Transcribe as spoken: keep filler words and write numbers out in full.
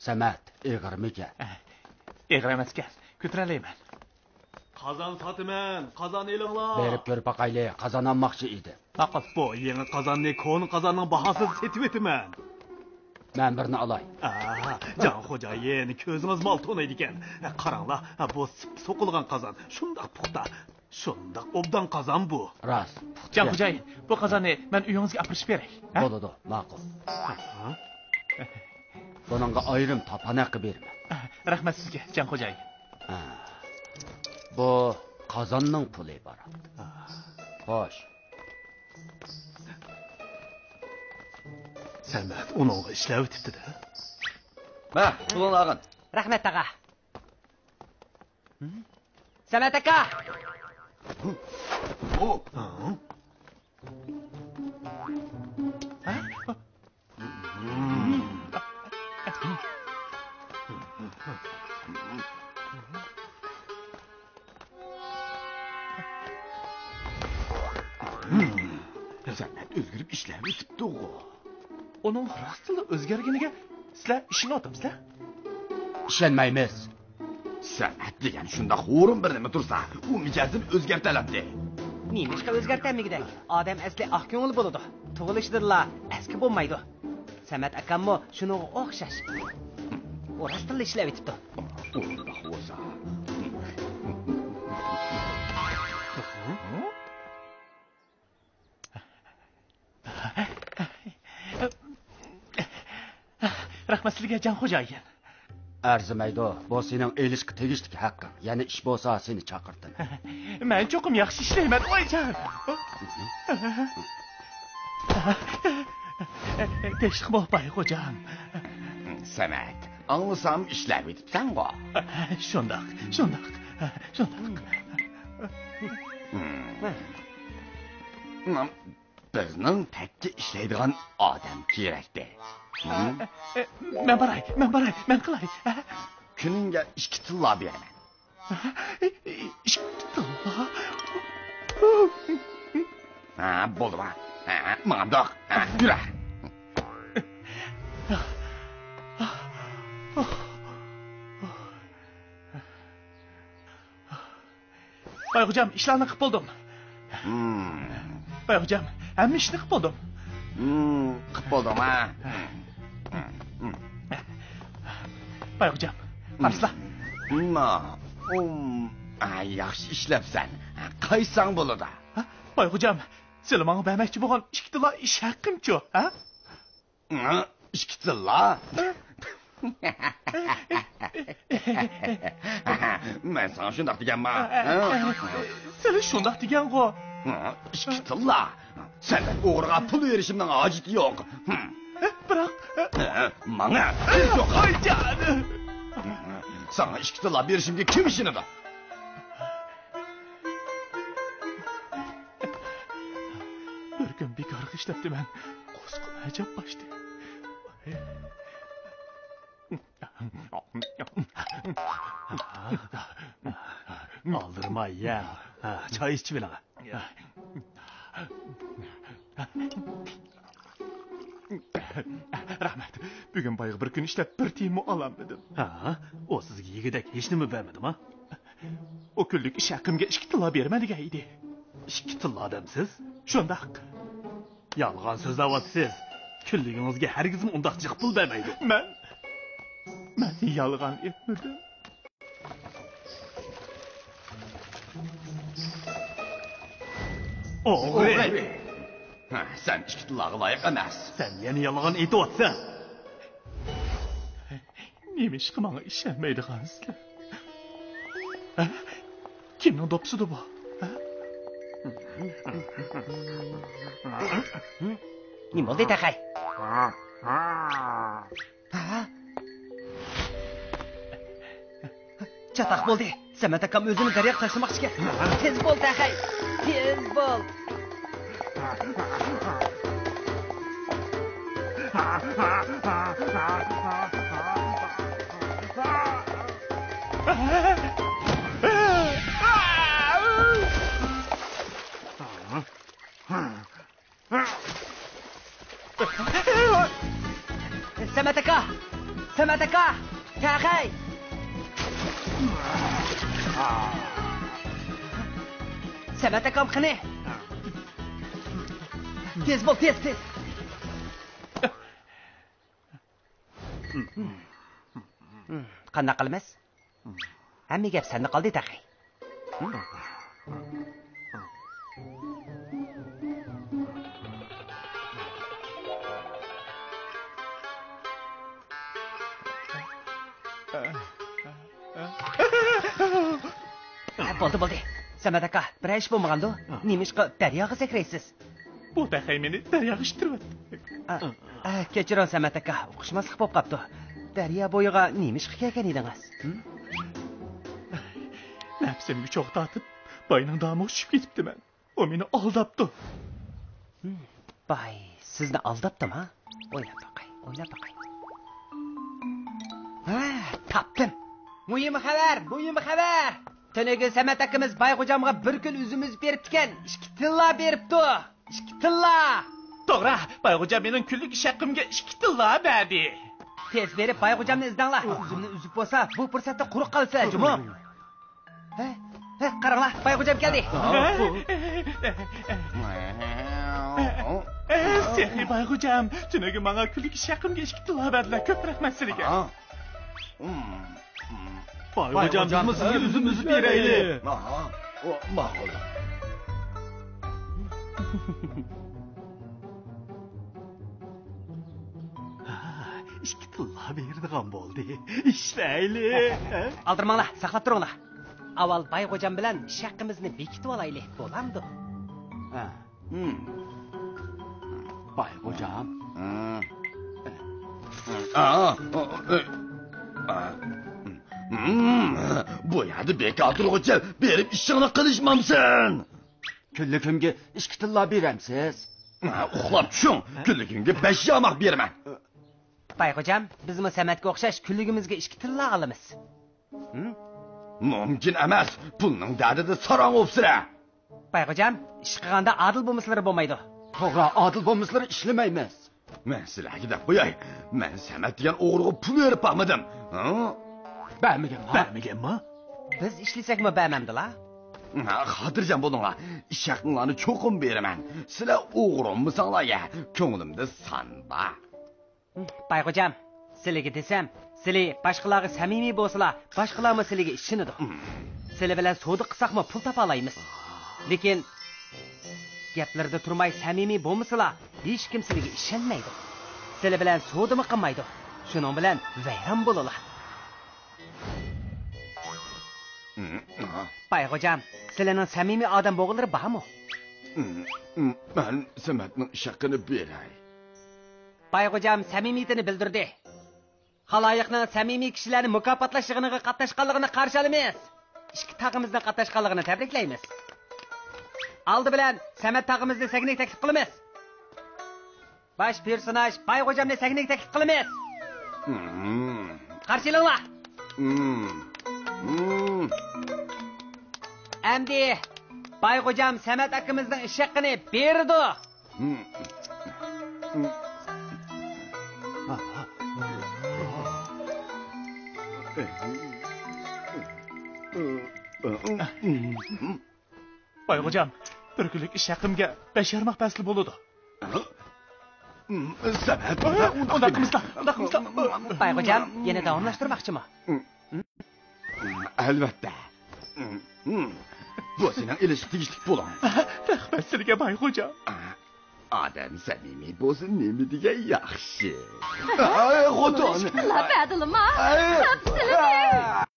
سەمەت، ئېغىرمىكەن؟ ئېغىر ئەمەسكەن، كۆتۈرەلەيمەن. قازان ساتىمەن، قازان ئېلىڭلار. بېرىپ كۆرۈپ باقايلى، قازان ئالماقچى ئىدىم. ماقۇل. بۇ يېڭى قازاننى كونا قازاننىڭ باھاسىدا سېتىۋېتىمەن. مەن بىرنى ئالاي. ئاھا، جان خوجايىن، كۆزىڭىز مال تونۇيدىكەن. قاراڭلار، بۇ سىپتا سوقۇلغان قازان، شۇنداق پۇختا. شۇنداق ئوبدان قازان بۇ. راست، پۇختا. جان خوجايىن، بۇ قازاننى مەن ئۆيىڭىزگە ئاپىرىشىپ بېرەي، ھە؟ بولىدۇ، ماقۇل. ھە؟ بۇنىڭغا ئايرىم تاپان ھەققى بېرىمەن. رەھمەت سىزگە، جان خوجايىن. ھە. بۇ قازاننىڭ پۇلى، بارات. خوش. سەمەت ئۇنىڭغا ئىشلەۋېتىپتۇ-دە. مە، پۇلۇڭنى ئالغىن. رەھمەت، تاغا. سەمەت ئاكا! سەمەت ئۆزگىرىپ ئىشلەۋېتىپتىغۇ. ئۇنىڭ راستلا ئۆزگەرگىنىگە سىلەر ئىشىنىۋاتامسىلەر؟ ئىشەنمەيمىز. سەمەت دېگەن شۇنداق ھۇرۇن بىر نېمە تۇرسا، ئۇ مىجەزىنى ئۆزگەرتەلەپتى. نېمىشقا ئۆزگەرتەلمىگۈدەك؟ ئادەم ئەسلى ئاق كۆڭۈل بولىدۇ. تۇغۇلۇشىدىنلا ئەسكى بولمايدۇ. سەمەت ئاكاممۇ شۇنىڭغا ئوخشاش. ئۇ راستتىنلا ئىشلەۋېتىپتۇ. ئۇنداق بولسا. رەھمەت سىلىگە، جان خوجايىن. ئەرزىمەيدۇ، بۇ سېنىڭ ئېلىشقا تېگىشلىك ھەققىڭ. يەنە ئىش بولسا سېنى چاقىرتىمەن. مەن چوقۇم ياخشى ئىشلەيمەن، ۋايجان. تىنچلىقمۇ، باي خوجام؟ سەمەت، ئاڭلىسام ئىشلەۋېتىپسەنغۇ. شۇنداق، شۇنداق، شۇنداق. بىزنىڭ تەككە ئىشلەيدىغان ئادەم كېرەكتى. مەن باراي، مەن باراي، مەن قىلاي. كۈنۈڭگە ئىككى تىللا بېرىمەن. ئىككى تىللا؟ ھە، بولدىما؟ ھە، ماڭدۇق. ھە، يۈرە. باي خوجام، ئىشلارنى قىپ بولدۇم. باي خوجام، ھەممە ئىشنى قىپ بولدۇم. قىپ بولدۇم، ھە؟ باي خوجام، قارىسىلا. ياخشى ئىشلەپسەن. قايساڭ بولىدۇ. باي خوجام، سىلى ماڭا بەرمەكچى بولغان ئىككى تىللا ئىش ھەققىمچۇ، ھە؟ ئىككى تىللا؟ مەن ساڭا شۇنداق دېگەنما؟ سىلى شۇنداق دېگەنغۇ؟ ئىككى تىللا؟ سەندەك ئوغرىغا پۇل بېرىشىمنىڭ ھاجىتى يوق. بىراق، ماڭا تېز يوقال. ۋاي جانىم! ساڭا ئىككى تىللا بېرىشىمگە كىم ئىشىنىدۇ؟ بىر كۈن بىكارغا ئىشلەپتىمەن. قۇسقۇم ئەجەب باشتى. ئالدىرىما يە. چاي ئىچىۋېلىڭ. رەھمەت. بۈگۈن بايغا بىر كۈن ئىشلەپ، بىر تىيىنمۇ ئالالمىدىم. ھە؟ ئۇ سىزگە يېگۈدەك ھېچنېمە بەرمىدىما؟ ئۇ كۈنلۈك ئىش ھەققىمگە ئىككى تىللا بېرىمەن دېگەن ئىدى. ئىككى تىللا دەمسىز؟ شۇنداق. يالغان سۆزلەۋاتىسىز. كۈنلۈكىڭىزگە ھەرگىزمۇ ئۇنداق جىق پۇل بەرمەيدۇ. مەن، مەن يالغان ئېيتمىدىم. ئوغرى! ھە، سەن ئىككى تىللاغا لايىق ئەمەس. سەن يەنە يالغان ئېيتىۋاتىسەن. نېمىشقا ماڭا ئىشەنمەيدىغانسىلەر؟ ھە؟ كىمنىڭ دوپپىسىدۇ بۇ؟ ھە؟ نېمە بولدى تېخى؟ ھە؟ چاتاق بولدى. سەمەت ئاكام ئۆزىنى دەرياغا تاشلىماقچىكەن. تېز بول تېخى. تېز بول. سەمەت ئاكا! سەمەت ئاكا! تەخەي! سەمەت ئاكام قېنى؟ تېز بول، تېز، تېز! قانداق قىلىمىز؟ ھەممە گەپ سەندە قالدى تېخى. بولدى، بولدى. سەمەت ئاكا، بىرەر ئىش بولمىغاندۇ؟ نېمىشقا دەرياغا سەكرەيسىز؟ بۇ تېخى مېنى دەرياغا ئىتتىرىۋەتتى. ئا، ئا، كەچۈرۈڭ سەمەت ئاكا، ئۇقۇشماسلىق بولۇپ قاپتۇ. دەريا بويىغا نېمىشقا كەلگەن ئىدىڭىز؟ ھىم؟ نەپسىمگە چوغ تارتىپ، باينىڭ دامىغا چۈشۈپ كېتىپتىمەن. ئۇ مېنى ئالداپتۇ. ھىم، باي سىزنى ئالداپتىما؟ ئويلاپ باقاي، ئويلاپ باقاي. ھە، تاپتىم. مۇھىم خەۋەر، مۇھىم خەۋەر! تۈنۈگۈن سەمەت ئاكىمىز باي غوجامغا بىر كۈن ئۈزۈم ئۈزۈپ بېرىپتىكەن، ئىككى تىللا بېرىپتۇ. ئىككى تىللا! توغرا، باي غوجام مېنىڭ كۈنلۈك ئىش ھەققىمگە ئىككى تىللا بەردى. تېز بېرىپ باي غوجامنى ئىزدەڭلار. ئۇ ئۈزۈمنى ئۈزۈپ بولسا، بۇ پۇرسەتتە قۇرۇق قالىسىلەر جۇمۇ. ھە؟ ھە، قاراڭلار، باي غوجام كەلدى. سېخىي باي غوجام، تۈنۈگۈن ماڭا كۈنلۈك ئىش ھەققىمگە ئىككى تىللا بەردىلەر. كۆپ رەھمەت سىلىگە. باي غوجام، بىزمۇ سىزگە ئۈزۈم ئۈزۈپ بېرەيلى. ئاھا، ئۇ، ماقۇل. ھا، ئىككى تىللا بېرىدىغان بولدى. ئىشلەيلى. ئالدىرىماڭلار، ساقلاپ تۇرۇڭلار. ئاۋۋال باي غوجام بىلەن ئىش ھەققىمىزنى بېكىتىۋالايلى، بولامدۇ؟ ھە. ھىم. باي غوجام. ھىم. ئا، ئا، ئا، ئا. ھىم. بۇ يەردە بىكار تۇرغۇچە بېرىپ ئىشىڭنى قىلىشمامسەن؟ كۈنلۈكۈمگە ئىككى تىللا بېرەمسىز؟ ھە، ئۇخلاپ چۈشۈڭ. كۈنلۈكۈڭگە بەش ياماق بېرىمەن. باي غوجام، بىزمۇ سەمەتكە ئوخشاش كۈنلۈكىمىزگە ئىككى تىللا ئالىمىز. ھىم؟ مۇمكىن ئەمەس، پۇلنىڭ دەردىدە ساراڭ ئوپسىرە. باي غوجام، ئىش قىلغاندا ئادىل بولمىسىلىرى بولمايدۇ. توغرا، ئادىل بولمىسىلىرى ئىشلىمەيمىز. مەن سىلەرگە دەپ قوياي، مەن سەمەت دېگەن ئوغرىغا پۇل بېرىپ باقمىدىم. ھە؟ بەرمىگەنما؟ بەرمىگەنما؟ بىز ئىشلىسەكمۇ بەرمەمدىلا؟ ھە، خاتىرجەم بولۇڭلار، ئىش ھەققىڭلارنى چوقۇم بېرىمەن. سىلەر ئوغرىمىساڭلار يا، كۆڭلۈمدە سان بار. باي غوجام، سىلىگە دېسەم، سىلى باشقىلارغا سەمىمىي بولسىلا، باشقىلارمۇ سىلىگە ئىشىنىدۇ. سىلى بىلەن سودا قىلساقمۇ پۇل تاپالايمىز. لېكىن گەپلىرىدە تۇرماي سەمىمىي بولمىسىلا، ھېچكىم سىلىگە ئىشەنمەيدۇ. سىلى بىلەن سودىمۇ قىلمايدۇ. شۇنىڭ بىلەن ۋەيران بولىلا. باي غوجام، سىلىنىڭ سەمىمىي ئادەم بولغۇلىرى بارمۇ؟ مەن سەمەتنىڭ ئىش ھەققىنى بېرەي. باي غوجام سەمىمىيىتىنى بىلدۈردى. خالايىقنىڭ سەمىمىي كىشىلەرنى مۇكاپاتلاش يىغىنىغا قاتناشقانلىقىنى قارشى ئالىمىز. ئىككى تاغىمىزنىڭ قاتناشقانلىقىنى تەبرىكلەيمىز. ئالدى بىلەن سەمەت تاغىمىزنى سەھنىگە تەكلىپ قىلىمىز. باش پېرسوناژ باي غوجامنى سەھنىگە تەكلىپ قىلىمىز. قارشى ئېلىڭلار. ئەمدى باي غوجام سەمەت ئاكىمىزنىڭ ئىش ھەققىنى بېرىدۇ. باي غوجام، بىر كۈنلۈك ئىش ھەققىمگە بەش يارماق بەرسىلا بولىدۇ. سەمەت، ئۇنداق قىلمىسىلا، ئۇنداق قىلمىسىلا. باي غوجام، يەنە داۋاملاشتۇرماقچىمۇ؟ ئەلۋەتتە. بۇ سېنىڭ ئېلىشقا تېگىشلىك پۇلۇڭ. رەھمەت سىلىگە، باي غوجام. ئادەم سەمىمىي بولسا نېمە دېگەن ياخشى. ئاي، خوتۇن. پۇللار بەردىلىما؟ ئاي. تاپسىلىدى.